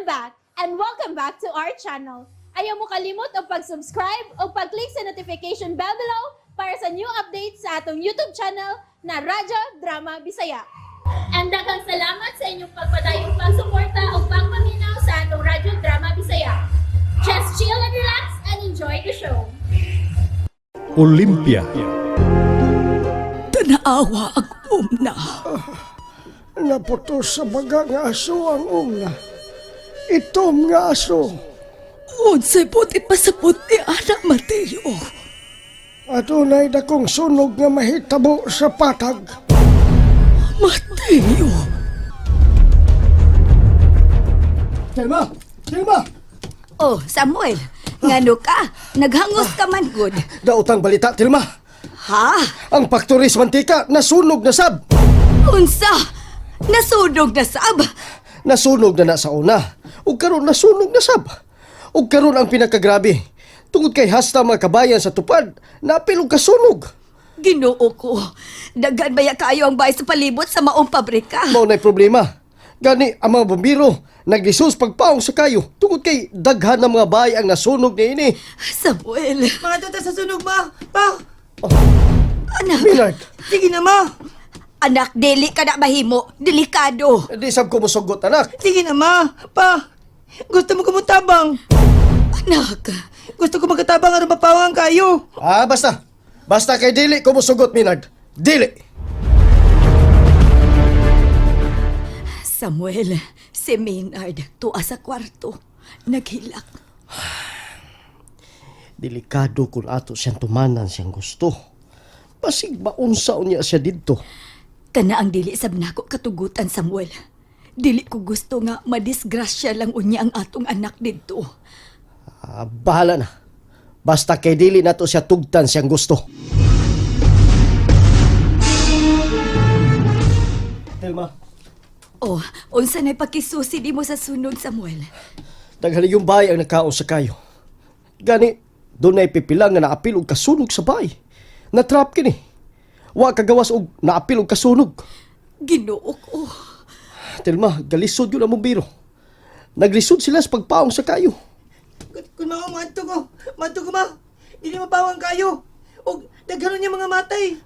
I'm back and welcome back to our channel. Ayaw mo kalimot og pag-subscribe o pag-click sa notification bell below para sa new updates sa atong YouTube channel na Radyo Drama Bisaya. And daghang salamat sa inyong pagpadayong pagsuporta o pagpaminaw sa atong Radyo Drama Bisaya. Just chill and relax and enjoy the show. Olympia. Tanaawa ang umna. Naputos sa baga nga aso ang umna. Itom nga aso. Unsay puti pasabot ni Anak Mateo. Adunay dakong sunog nga mahitabo sa patag. Mateo. Tilma! Tilma! Oh, Samuel, ngano ka? Naghangos ka man gud. Daotang balita, Tilma! Ha? Ang factory sa mantika nasunog na sab! Unsa? Nasunog na sab? Nasunog na na sa una. Ug karon nasunog na sab. Ug karon ang pinakagrabe. Tungod kay hasta mga kabayan sa tupad, napil og kasunog. Ginoo ko. Daghan baya kaayo ang bahay sa palibot sa maong pabrika. Mao na'y problema. Gani ang mga bumbiro naglisos pagpaong sa kayo tungod kay daghan ng mga bahay ang nasunog niini. Samuel, Mga tuta sa sunog, ma! Pa! anak, Millard, Sige na, ma! anak, dili ka na mahimo. Delikado. di sab ko mosugot anak. Sige na, ma! Pa! Gusto mo kumutabang! Anak, Gusto ko magkatabang aron mapawang kayo! Ah, basta. Basta kay dili ko mosugot, Millard. Dili. Samuel, si Maynard, tuwa sa kwarto. Naghilak. Delikado kung ato siyang tumanan siyang gusto. Basig maunsa unya siya didto. Kana ang dili sab nako katugutan, Samuel. Dili ko gusto nga madisgrasya lang unya ang atong anak didto. Ah, bahala na. Basta kay dili nato siya tugtan siyang gusto. Telma, Oh, unsa nay pakisusi di mo sa sunog, Samuel? daghan yung bahay ang nakaon sa kayo. Gani, doon ay pipilang nga naapil og kasunog sa bahay. Natrap kini. Wa kagawas og naapil og kasunog. Ginoo ko. Telma, galisod yun ang biro. Naglisod sila sa pagpaong sa kayo. Kung mao, maadto ko! Maadto ko, ma! Dili mapawang kayo! Og daghanon niya mga matay!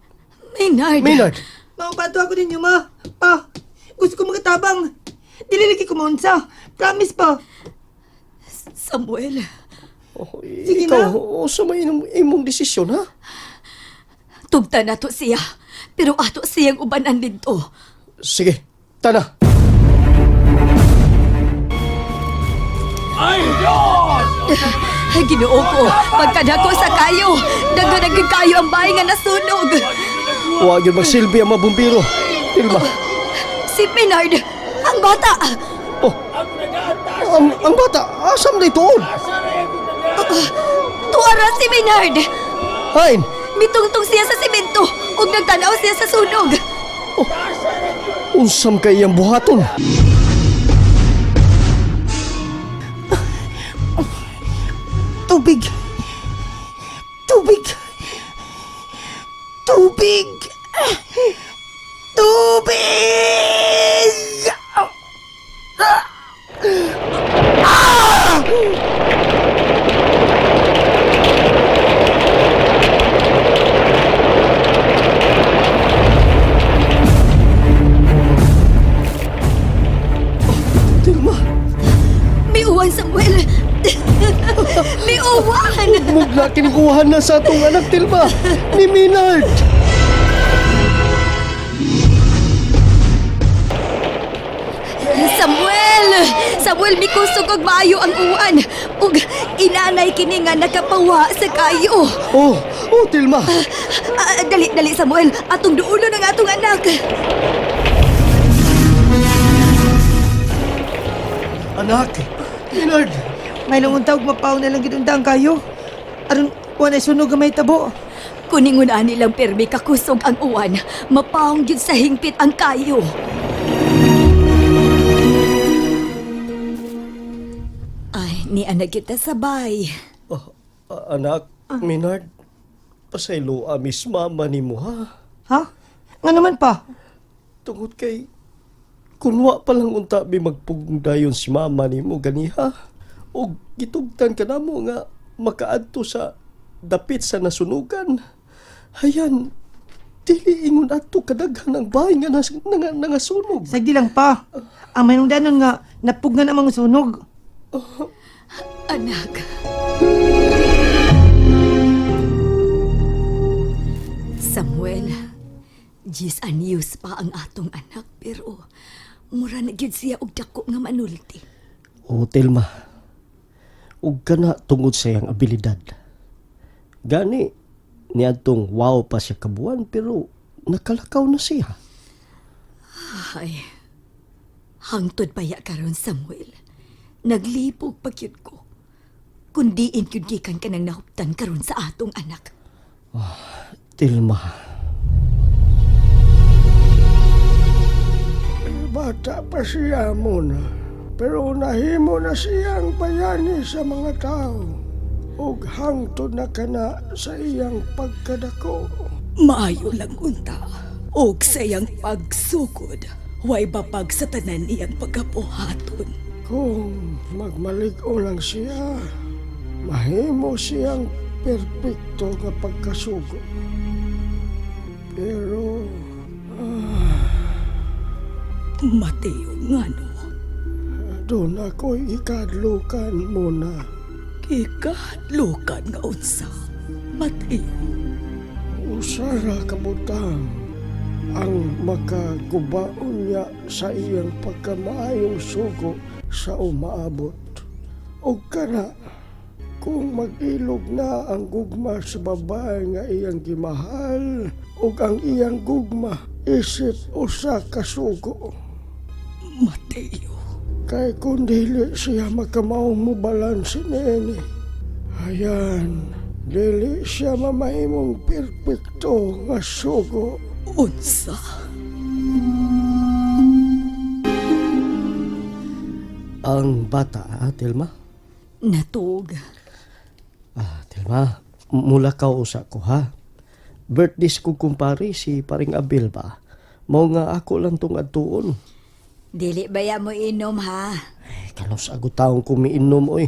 Maynard. Maynard, Mao pato ako ninyo, ma! Pa! Gusto ko magkatabang! Dili lagi ko maunsa! Promise pa! Samuel, oh, Sige ikaw, na. usa may imong desisyon, ha? tugta na to siya. Pero ato siyang ubanan didto. Sige, tana. Ay, Ginoo ko, pagkadako sa kayo, daghan gyud kayo ang bahay nga nasunog. Wa gyud magsilbi ang mga bumbiro. Tilma, Si Maynard, ang bata. oh, ang bata, asam na ituon? Tuara si Maynard. Hain, Mitungtong siya sa simento ug nagtanaw siya sa sunog. unsam kay iyang buhaton. Tubig! Tubig! Tubig! Tubig! Tilma, May uwan, Samuel. May uwan. mugna kinikuhan na sa atong anak, Tilma, ni Maynard. Samuel! Samuel, mikusog og maayo ang uwan. Ug inanay kini nga nakapawa sa kayo. Oh, oh, Tilma. Ah, dali, dali Samuel. Atong duulo ng atong anak. Anak, Maynard. May langon tawag mapaw na lang gidundang kayo. Aron wa na sunog nga may tabo. Kuningon ani lang permi kakusog ang uwan. Mapahong gyud sa hingpit ang kayo. Ay, ni anak kita sabay. Oh, anak, Maynard, pasaylo amis mama ni mo, ha? Ha? Nga naman pa? Tungod kay, Kunwa pa lang unta bi magpugong dayon si mama nimo ganiha. Og gitugtan ka namo nga makaadto sa dapit sa nasunugan. Hayan, dili ingon adto kadaghan ang bahay nga nangasunog. Sagdi lang pa. Ang manungdanon nga napugnan ang mga sunog. Anak. Samuel, Jis anyos pa ang atong anak pero mura na gyud siya og dako nga manulti. O Telma, ug kana tungod sa iyang abilidad. Gani, niadtong wow pa siya kabuan pero nakalakaw na siya. Ay, hangtod pa ya karon Samuel. Naglipog pa gyud ko. Kundiin gyud gikan ka nang nahuptan karon sa atong anak. Telma, Bata pa siya muna, pero nahimo na siyang bayani sa mga tao. Ug hangtod na kana sa iyang pagkadako. Maayo lang unta. Og sa iyang pagsugod, way babag sa tanan iyang pagkapuhaton. Kung magmalig-o lang siya, mahimo siyang perpekto nga pagkasugo. Pero Mateo ngano, doon ako'y ikadlukan muna. kikadlukan nga unsa. Mateo, Usara kabutang ang makagubaon niya sa iyang pagkamaayong sugo sa umaabot. O kana, kung mag-ilog na ang gugma sa babae nga iyang gimahal, ug ang iyang gugma isip usa ka sugo. Mateo, Kay kung dili siya makamaong mo balanse niini. Ayan, dili siya mamahimong perpekto nga sugo. unsa. Ang bata, ah, Telma? Natug. Ah, Telma, mula ka usa ko ha. Birthday ko kumpare si paring Abel ba? Mao nga ako lang tong adtuon. Dili baya mo inom ha? Eh, kanos ago taong kumiinom oy.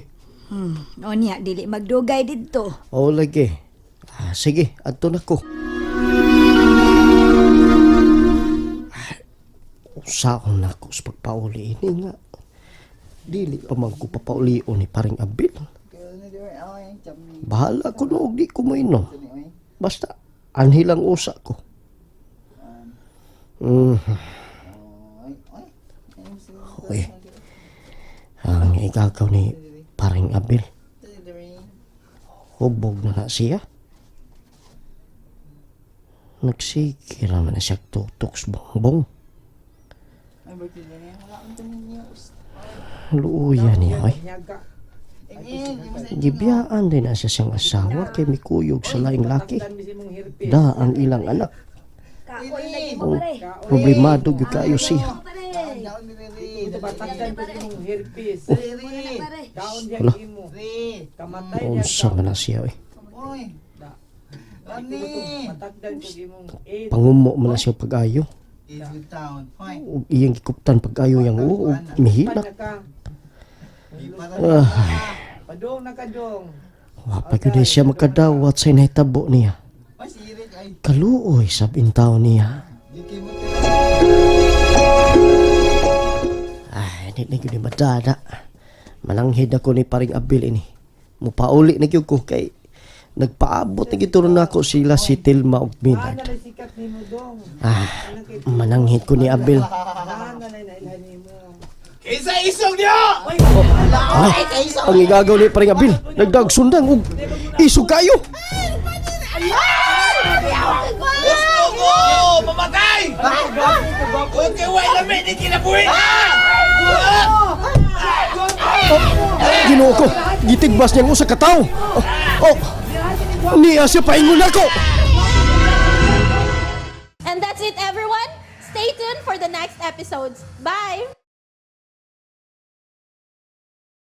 Onya, dili magdugay didto. Oo lagi. Ah, sige, adto na ko. Ah, usaon na ko sa pagpauli ini nga. Dili pa man ko papaulion ni paring Abel. Bahala ko noog di ko moinom. Basta, anhilang usa ko. Okay. Ang igagaw ni paring Abel. Hubog na na siya. Nagsige naman na siya tutok sa bongbong. Luuya niya, ay. Gibiyaan din na siya siyang asawa kay mikuyog sa laing laki. Da ang ilang anak. Oh, problemado gyud kaayo siya. Hala. Unsa man na siya, eh. Pangumo man na siya pag-ayo. Ug iyang gikuptan pag-ayo yang oo, ug mihilak. Ah, Padong na kadong. wa pa gyud siya makadawat sa inahitabo niya. Kaluoy sab intaw niya. Ay, di na gyud ni madada. Mananghid ako ni paring Abil ini. Mupauli na gyud ko kay nagpaabot na gyud turon nako sila si Tilma ug Minard. Sikat nimo dong. Ah, mananghid ko ni Abel. Kinsa isog niyo? Ah, ang igagaw ni paring Abil, nagdagsundang ug isog kayo. Gusto ko mamatay! Kung kay way lami ni kinabuhi na! Ginoo ko, gitigbas niyang usa ka tawo. Oh, oh, niya siya paingon ako. And that's it, everyone. Stay tuned for the next episodes. Bye!